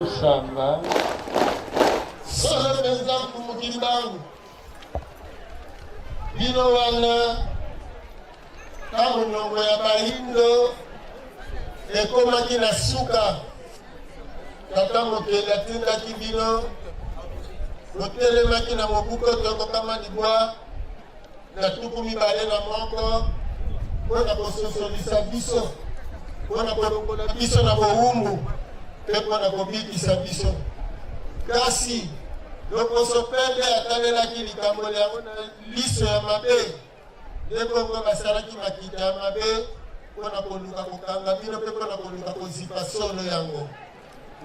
Samba. Solo mpenza Mfumu Kimbangu, bino wana ntango nyongo ya bayindo ekomaki na suka, Tata Mokeli atindaki bino, botelemaki na mobu koto kokama libwa na 21 mpo na kososolisa biso, mpo na kolongola biso na bowumbu mpe mpo na kobikisa biso. Kasi loposo pembe atalelaki likambo lyango na liso ya mabe, nde bongo basalaki makita ya mabe mpo na koluka kokanga bino mpe mpo na koluka kozipa solo yango.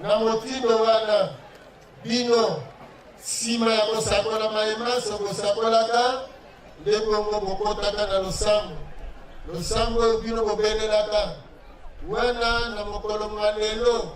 Na motindo wana, Bino, sima ya kosakola maye manso bosakolaka, nde bongo bokotaka na losambo, losambo oyo bino bobelelaka wana na mokolo mwa lelo.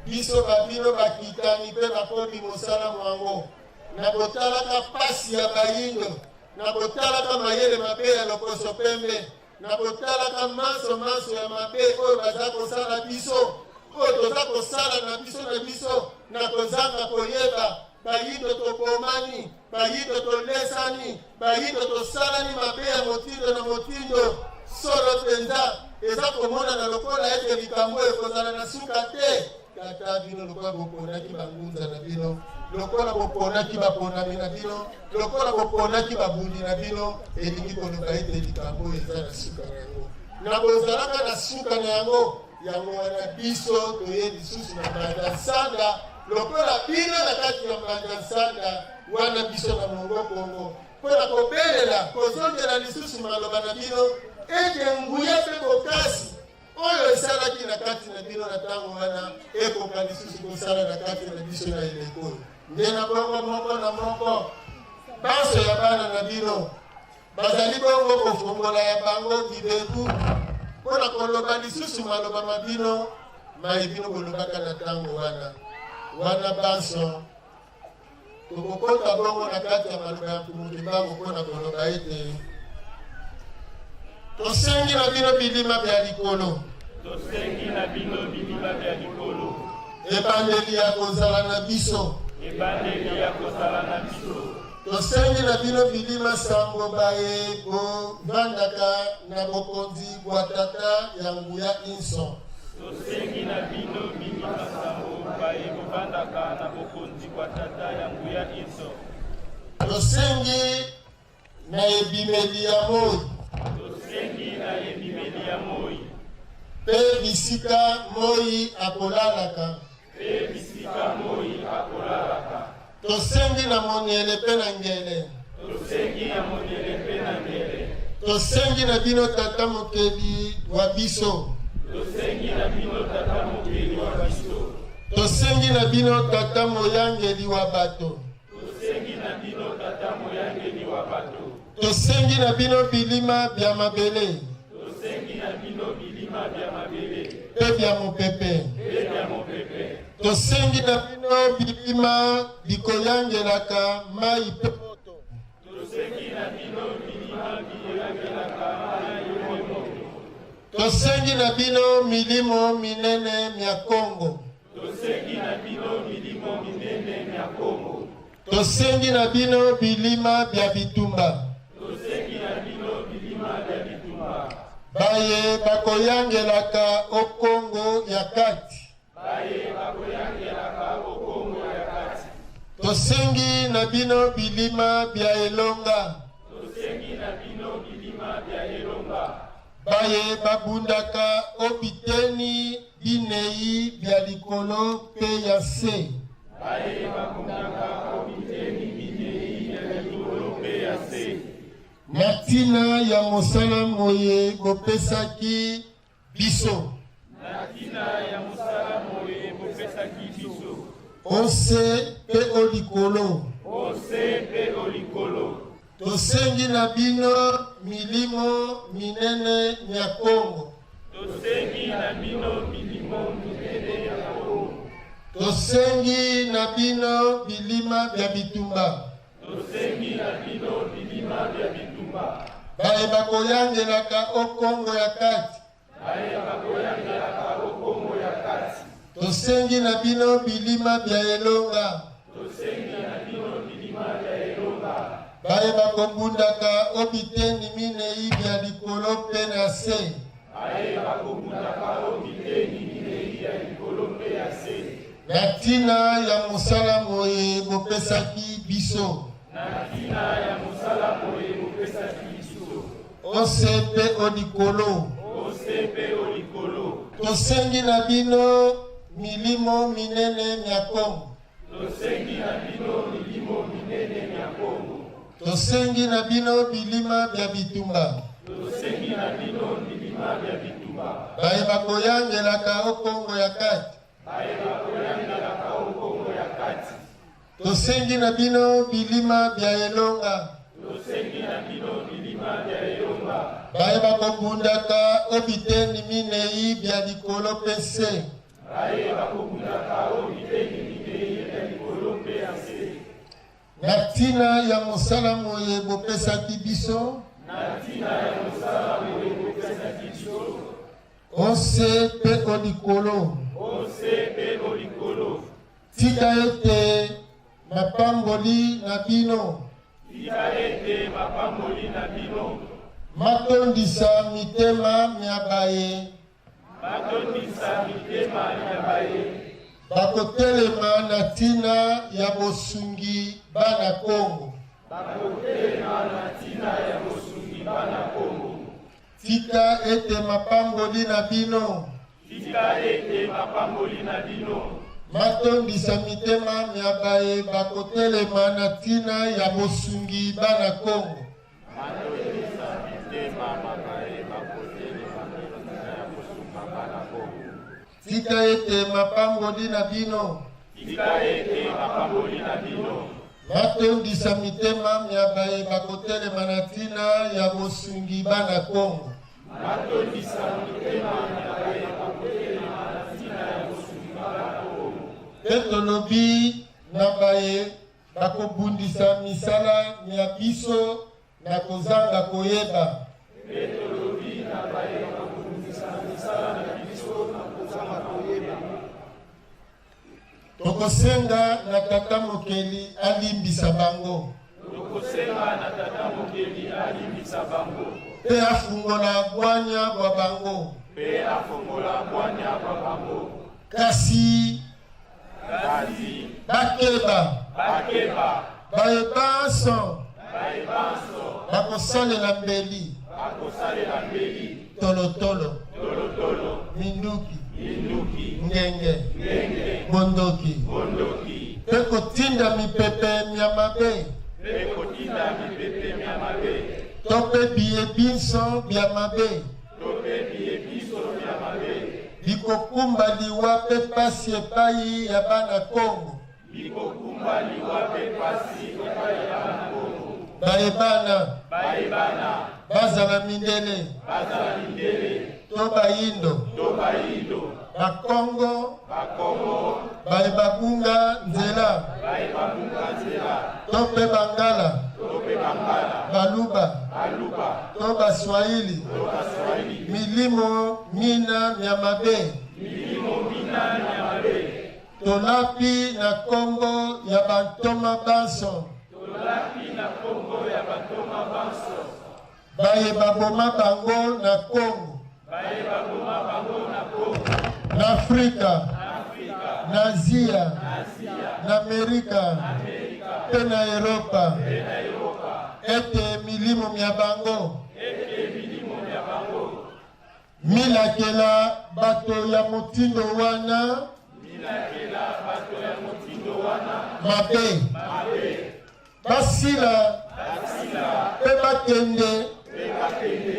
Biso ba bino bakitani mpe bakobi mosala mwango, na botalaka pasi ya bayindo, na botalaka mayele mabe ya loposo pembe, Na kotalaka manso manso ya mabe oyo baza kosala biso, oyo toza kosala na biso na biso na kozanga koyeba, bayindo tobomani, bayindo tolesani, bayindo tosalani mabe ya motindo na motindo. Solo mpenza, eza komonana lokola ete likambo oyo ekozala na suka te. Tata bino lokola boponaki bangunza na bino, lokola boponaki baponami na bino, lokola boponaki babundi na bino, elingi koloba ete likambo oyo eza na suka na yango. Na bozalaka na suka na yango, yango wana biso toye lisusu na Mbanza Nsanda, lokola bino na kati ya Mbanza Nsanda wana, biso na Mongo Kongo, mpo na kobelela, kozongela lisusu maloba na bino ete nguya mpe bokasi Oyo esalaki na kati na bino na ntango wana ekoka lisusu kosala na kati na biso na eleko oyo. Nde na bongo moko na moko banso ya bana na bino bazali bongo kofongola ya bango bibebu mpo na koloba lisusu maloba ma bino maye bino bolobaka na ntango wana wana banso Tokokota bongo na kati ya maloba ya Mfumu Kimbangu mpo na koloba ete tosengi na bino bilima bya likolo, tosengi na bino bilima bya likolo, ebandeli ya kozala na biso, ebandeli ya kozala na biso, tosengi na bino bilima sambo baye bovandaka na bokonzi bwa Tata ya nguya inso. Tosengi na bino bilima sambo baye bovandaka na bokonzi bwa Tata ya nguya inso. Tosengi na ebimeli ya moi. Tosengi na ebimeli ya moi. Mpe bisika moi akolalaka. Mpe bisika moi akolalaka. Tosengi na monyele mpe na ngele. Tosengi na monyele mpe na ngele. Tosengi na bino Tata Mokeli wa biso. Tosengi na bino Tata Mokeli wa biso. Tosengi na bino Tata Moyangeli wa bato. Tosengi na bino Tata Moyangeli wa bato. Tosengi na bino bilima bya mabele. Tosengi na bino bilima bya mabele. Mpe bya mopepe. Mpe bya mopepe. Tosengi na bino bilima bikoyangelaka mai mpe moto. Tosengi na bino bilima bikoyangelaka mai mpe moto. Tosengi na bino milimo minene mya Kongo. Tosengi na bino milimo minene mya Kongo. Tosengi na bino bilima bya bitumba. Tosengi na bino bilima bya bitumba. Baye bakoyangelaka o Kongo ya kati. Baye bakoyangelaka o Kongo ya kati. Tosengi na bino bilima bya elonga. Tosengi na bino bilima bya elonga. Baye babundaka o biteni binei bya likolo mpe ya se. Baye babundaka o biteni binei bya likolo mpe ya se. Na ntina ya mosala moye bopesaki biso. Na ntina ya mosala moye bopesaki biso. O se mpe o likolo. O se mpe o likolo. Tosengi na bino milimo minene mya Kongo. Tosengi na bino milimo minene ya Kongo. Tosengi na bino bilima bya bitumba. Tosengi na bino bilima bya bitumba. Baye bakoyangelaka o Kongo ya kati. Baye bakoyangelaka o Kongo ya kati. Tosengi na bino bilima bya elonga. Baye bakobundaka o biteni minei bya likolo mpe na se. Na ntina ya mosala moye bopesaki biso. O se mpe o likolo. Tosengi na bino milimo minene mya Kongo. Tosengi na bino bilima bya bitumba. Baye bakoyangelaka o Kongo ya kati. Tosengi na bino bilima bya elonga. Baye bakobundaka o biteni minei bya likolo mpe nse. Na ntina ya mosala moye bopesaki biso. O nse mpe o likolo. Tika ete mapamboli na bino. Tika ete mapamboli na bino. Matondisa mitema mya baye. Matondisa mitema mya baye. Bakotelema na ntina ya bosungi bana Kongo. Bakotelema na ntina ya bosungi bana Kongo. Tika ete mapamboli na bino. Tika ete mapamboli na bino. Matondisa mitema mya baye bakotelema na ntina ya bosungi bana Kongo. Matondisa mitema ma baye bakotelema na ntina ya kosunga bana Kongo. Tika ete mapamboli na bino. Tika ete mapamboli na bino. Matondisa mitema mya baye bakotelema na ntina ya bosungi bana Kongo. Matondisa mitema mya baye bakotelema na ntina ya bosungi bana Kongo. Mpe tolobi na baye bakobundisa misala mya biso na kozanga koyeba. Mpe tolobi na baye bakobundisa misala mya biso na kozanga koyeba. Tokosenga na Tata Mokeli alimbisa bango. Tokosenga na Tata Mokeli alimbisa bango. Mpe afungola bwanya bwa bango. Mpe afongola bwanya bwa bango. Kasi. Kasi. Bakeba. Bakeba. Baye banso. Baye banso. Bakosalela mbeli. Bakosalela mbeli. Tolotolo. Tolotolo. Minduki. Minduki. Ngenge. Ngenge. Bondoki. Bondoki. Mpe kotinda mipepe mya mabe. Mpe kotinda mipepe mya mabe. To mpe biye binso bya mabe. To mpe biye binso bya mabe. Bikokumba liwa mpe pasi epai ya bana Kongo. Bikokumba liwa mpe pasi epai ya bana Kongo. Baye bana. Baye bana. Bazala mindele. Bazala mindele. To bayindo. To bayindo. Bakongo. Bakongo. Baye babunga nzela. Baye babunga nzela. To mpe bangala. To mpe bangala. Baluba. Baluba. To baswahili. To baswahili. Milimo mina mya mabe. Milimo mina mya mabe. Tolapi na kombo ya bantoma banso. Tolapi na kombo ya bantoma banso. Baye baboma bango na Kongo. Baye baboma bango na Kongo. Na Afrika. Na Afrika. Na Azia. Na Azia. Na Amerika. Amerika. Mpe na Eropa. Mpe na Eropa. Ete milimo mya bango. Ete milimo mya bango. Milakela bato ya motindo wana. Milakela bato ya motindo wana. Mabe. Mabe. Basila. Basila. Mpe bakende. Mpe bakende.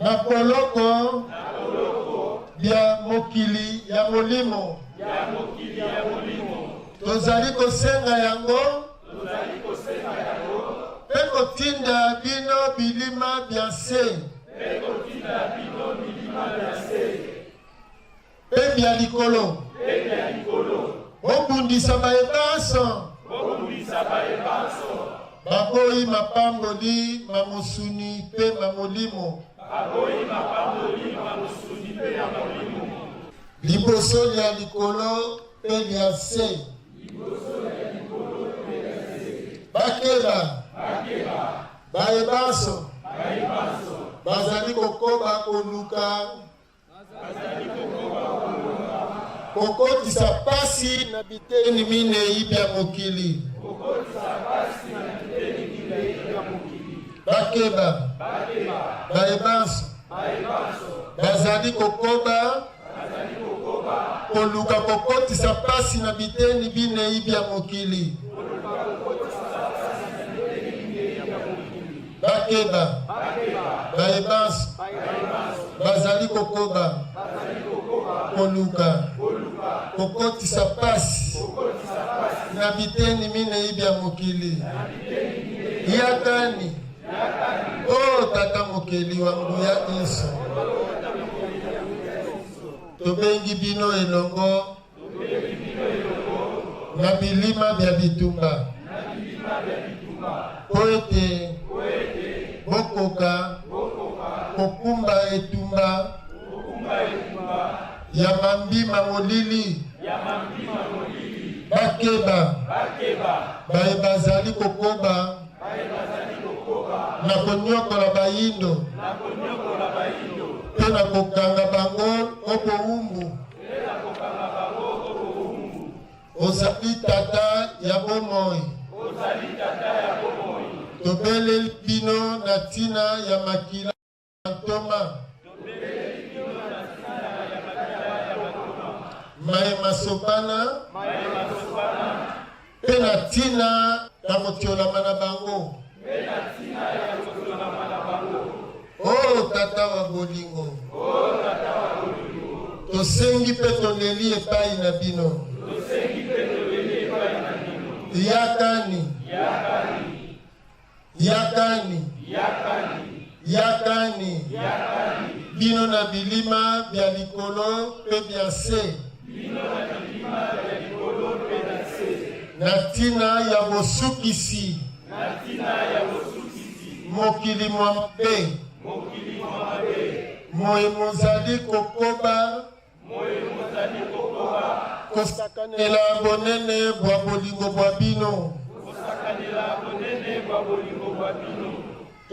Na boloko. Na boloko. Bya mokili ya molimo. Ya mokili ya molimo. Tozali kosenga yango. Tozali kosenga yango. Mpe kotinda bino bilima bya nse. Mpe kotinda bino bilima bya nse. Mpe bya likolo. Mpe bya likolo. Bobundisa baye banso. Bobundisa baye banso. Baboyi mapamboli ma mosuni mpe ma molimo. Baboyi mapamboli ma mosuni mpe ma molimo. Liboso lya likolo mpe lya nse. Bakeba. Baye banso. Bazali kokoba koluka. Kokotisa pasi na biteni minei bya mokili. Bakeba. Baye banso. Bazali kokoba koluka kokotisa pasi na biteni binei bya mokili. Bakeba. Baye banso bazali kokoba koluka kokotisa pasi na biteni minei bya mokili. Yakani. O Tata Mokeli wa nguya inso, tobengi bino elongo na bilima bya bitumba mpo ete bokoka kokumba etumba ya mambi ma molili. Bakeba baye bazali kokoba na konyokola bayindo mpe na kokanga bango o bowumbu. Ozali Tata ya bomoi. Tobeleli bino na ntina ya makila ya bantoma maye masopana mpe na ntina ya kotiolama na bango. O Tata wa bolingo, tosengi mpe toleli epai na bino, yakani, yakani, yakani, bino na bilima bya likolo mpe bya nse, na ntina ya bosukisi mokili mwa mabe, moye mozali kokoba kosakanela bonene bwa bolingo bwa bino.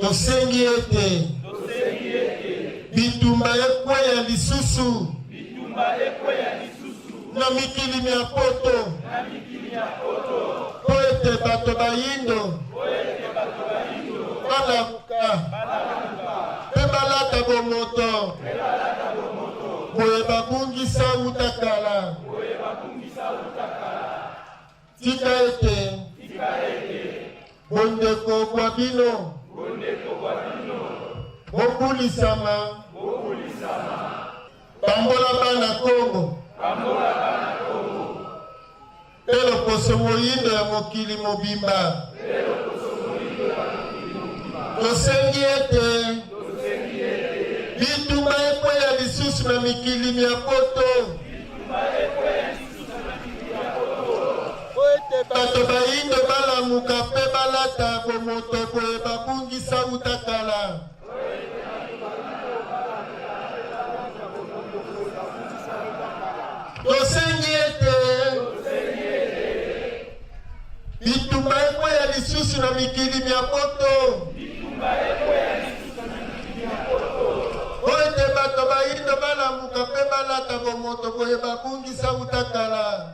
Tosengi ete bitumba ekweya lisusu na mikili mya poto, mpo ete bato bayindo balamuka mpe balata bomoto boye babungisa uta kala. Tika ete bondeko bwa bino bobulisama. Pambola bana Kongo mpe loposo moyindo ya mokili mobimba. Tosengi ete bitumba ekweya lisusu na mikili mya poto, mpo ete bato bayindo balamuka mpe balata bomoto boye babungisa uta kala. Tosengi ete bitumba ekweya lisusu na mikili mya poto, mpo ete bato bayindo balamuka mpe balata bomoto boye babungisa uta kala.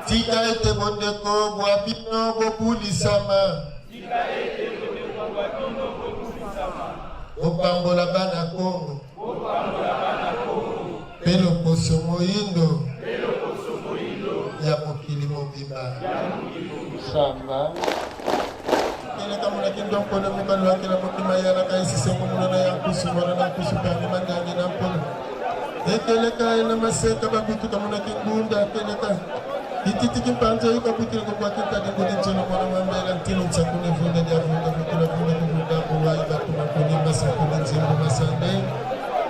Tika ete bondeko bwa bino bobulisama. Bopambola bana Kongo mpe loposo moindo ya mokili mobimba. Samba. Keleka monaki ndonkolo mokalo akela mokima yalaka esisengo monana ya nkusu mwana na nkusu pangi mandangi na mpolo ekeleka ena maseka babutuka monaki ngunda keleka ititiki mpanza oyuka butila kokwaki ntadi ngudi ntsolo mwana mambela ntino nsakune vunda dia vunda butula vunda kuvunda mbuwayi batuma kuni masakuni nzimbu masande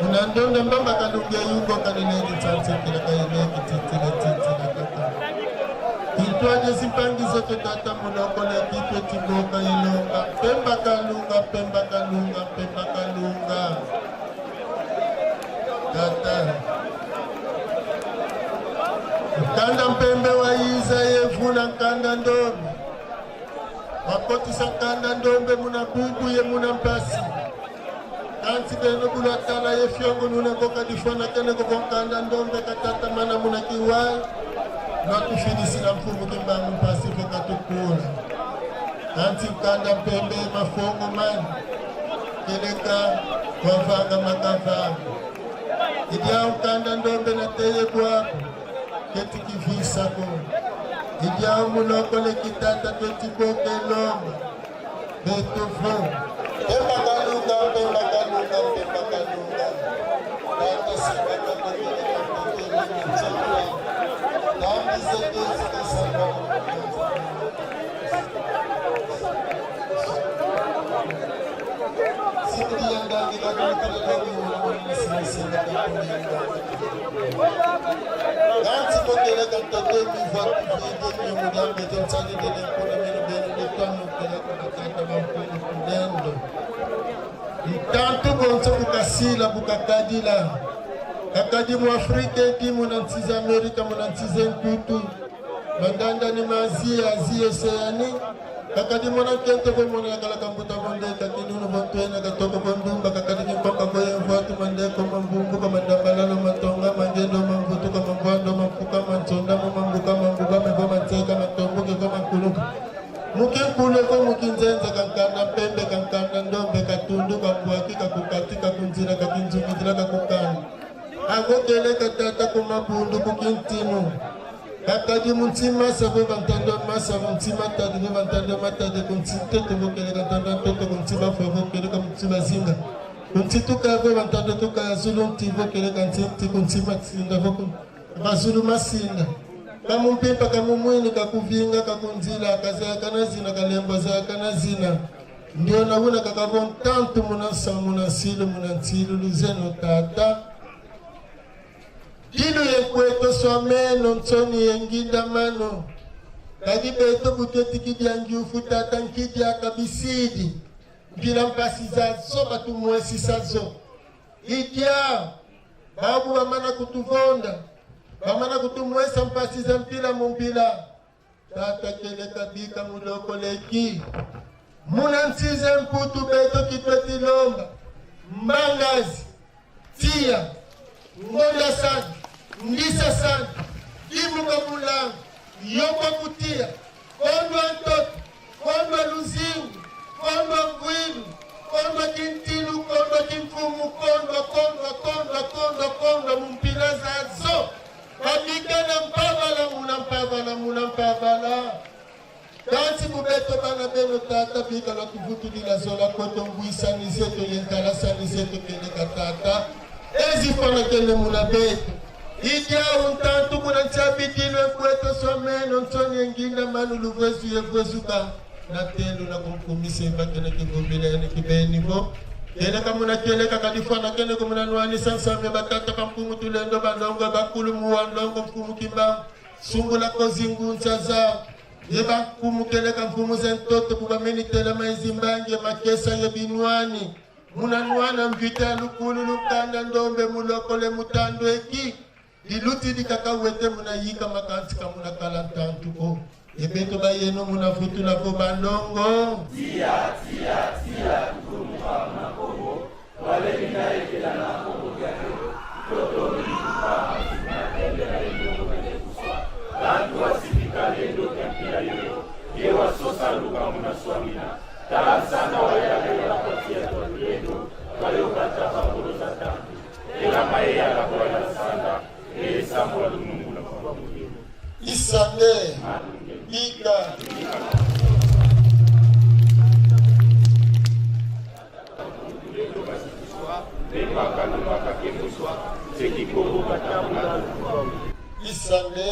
unandonda mbamba kalungi eyungo kanileni nsanse kelaka eleki titile titila kaka Kitwaje simpangizo totata monoko na kitwe timboka ilonga pemba kalunga pemba kalunga pemba kalunga. Kalunga. Tata. Nkanda mpembe wa Iza yevula nkanda ndombe. Wakotisa nkanda ndombe muna bubu ye muna mpasi. Kanti beno bulatala ye fiongo nuna koka difona kene koko nkanda ndombe katata mana muna kiwai. Lwatufilisila mfumu kimbangu mpasi vokatukula. Kanti nkanda mpembe mafongo mani. Keleka wavanga makavanga. Idia nkanda ndombe na teye bwapo. Ketikivisako. Idia muloko lekitata twetiboke lomba. Betofo. Pemba kalunga, pemba kalunga, pemba kalunga. Tata sibaka ndokele ndokele ntsakwa. Tambi zeke zikasamba. Sindi yandangi kakulukala Ganti kokele kantote miva kuvide mimugambe tensani dede nkuna minu benu detwamu kele kunatata bampulu kulendo. Ntantu bonso bukasila bukakadila. Kakadi mu Afrika edi muna ntiza Amerika muna ntiza nkutu. Mandanda ni ma Asie, Asie Océanie. Kakadi mona kente ko mona yakala kambuta bonde kakinunu bontwena katoko bondumba kakadi kinkoka boye mvatu mandeko mambumbu kamandambalalo matonga mangendo mamvutu kamambwando mamfuka mantsonda mamambuka mambuka mebo mantseka matomboke ko mankuluka. Mukinkulu ko mukinzenza kankanda mpembe kankanda ndombe katundu kambwaki kakukati kakunzila kakinzumidila kakukanda. Akokele katata kumabundu kukintinu. Kakadi muntima savo bantando masa muntima tadi vo bantando matadi kuntinte vokele kantando ntoto kuntima fo vokele kamuntima zinga. Kuntituka vo bantando tuka zulu nti vokele kantinti kuntima tsinda vo bazulu masinda. Kamumpimpa kamumwini kakuvinga kakunzila kazaya kanazina kalemba zaya kanazina. Ndio nauna kakavontantu munasa munasilu munantsilu luzeno tata. Dilu yekweto swameno ntsoni yenginda mano. Kadi beto buteti kidyangiufu tata nkidya kabisidi. Mpila mpasi zazo batumwesi sazo. Idya babu bamana kutuvonda. Bamana kutumwesa mpasi za mpila mumpila. Tata kele kabika muloko leki. Muna nsize mputu beto kitweti lomba. Mbangazi. Tia. Ngonda sana. Ndisa sana. Dimuka mulango. Yoko kutia. Kondwa ntoto. Kondwa luzingu. Kondwa ngwilu. Kondwa kintilu. Kondwa kimfumu. Kondwa, kondwa, kondwa, kondwa, kondwa. Mumpila zazo. Babika na mpavala, muna mpavala, muna mpavala. Kansi kubeto bana beno tata bika la kuvutulila zola koto ngwisa nizeto yenkala sanizeto keleka tata. Ezi fana kele muna beto. Idya untantu muna ntsabidilwe kweto swameno ntsoni enginda manu luvwezu yevwezuka. Na telu na kumkumisa embakene kivumbile ene kibeni bo. Keleka muna keleka kadifana kene kumuna nwani sansame batata pampumu tulendo balongo bakulu muwandongo mfumu kimbangu. Sungula kozingunza za. Yeba mfumu keleka mfumu zentoto kubameni tela maizimbange makesa yebinwani. Munanwana mvita lukulu lukanda ndombe mulokole mutando eki. Diluti dikakawete munayika makansi kamuna kala ntantu o. Ebeto bayeno munafutula ko bandongo. Tia, tia, tia, tukumuka munakobo. Wale minaekela na kobo kyake. Toto mikupa, matende na endongo bene kuswa. Bantu wasifika lendo kyampila yoyo. Ye wasosa luka munaswamina. Tala sana wayabela kwa tia tolendo. Wayokata pambolo za tantu. Ela maye ala kwa ya sanda. Esamwa lunungu na kwa mulimo. Isange, Bika. Isange,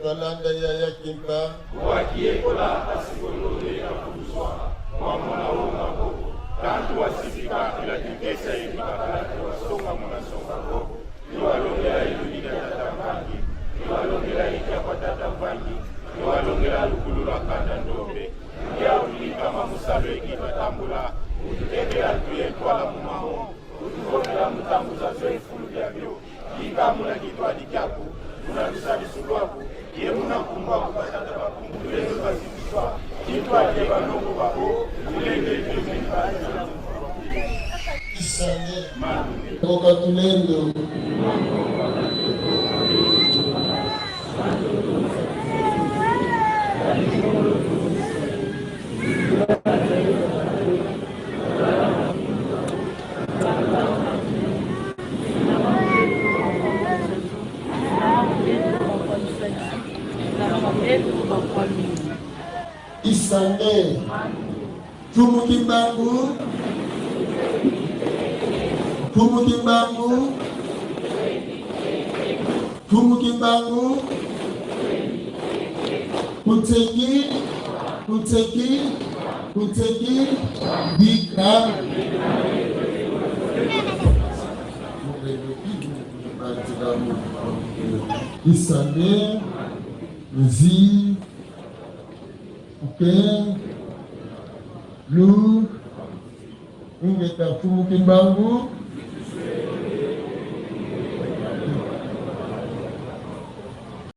Tolanda yaya Kimpa. Wakiekola asikolole ya kuswa. Mwamona wongako. Tantu wasifika ila kikesa ibakala wasonga mwana songa ko. Niwalongela ilulika tata mvangi. Niwalongela ikya kwa tata mvangi. Niwalongela lukulu lwa kanda ndombe. Ndia ulika mamusalo ekitwa tambula. Ututekela tuye twala mumao. Isange Kokatulendo. Isange Mfumu Kimbangu, Mfumu Kimbangu, Mfumu Kimbangu, Kutseki, Kutseki, Kutseki, Bika. Isange, Nzi, Uke, Lu, Ingeta Mfumu Kimbangu.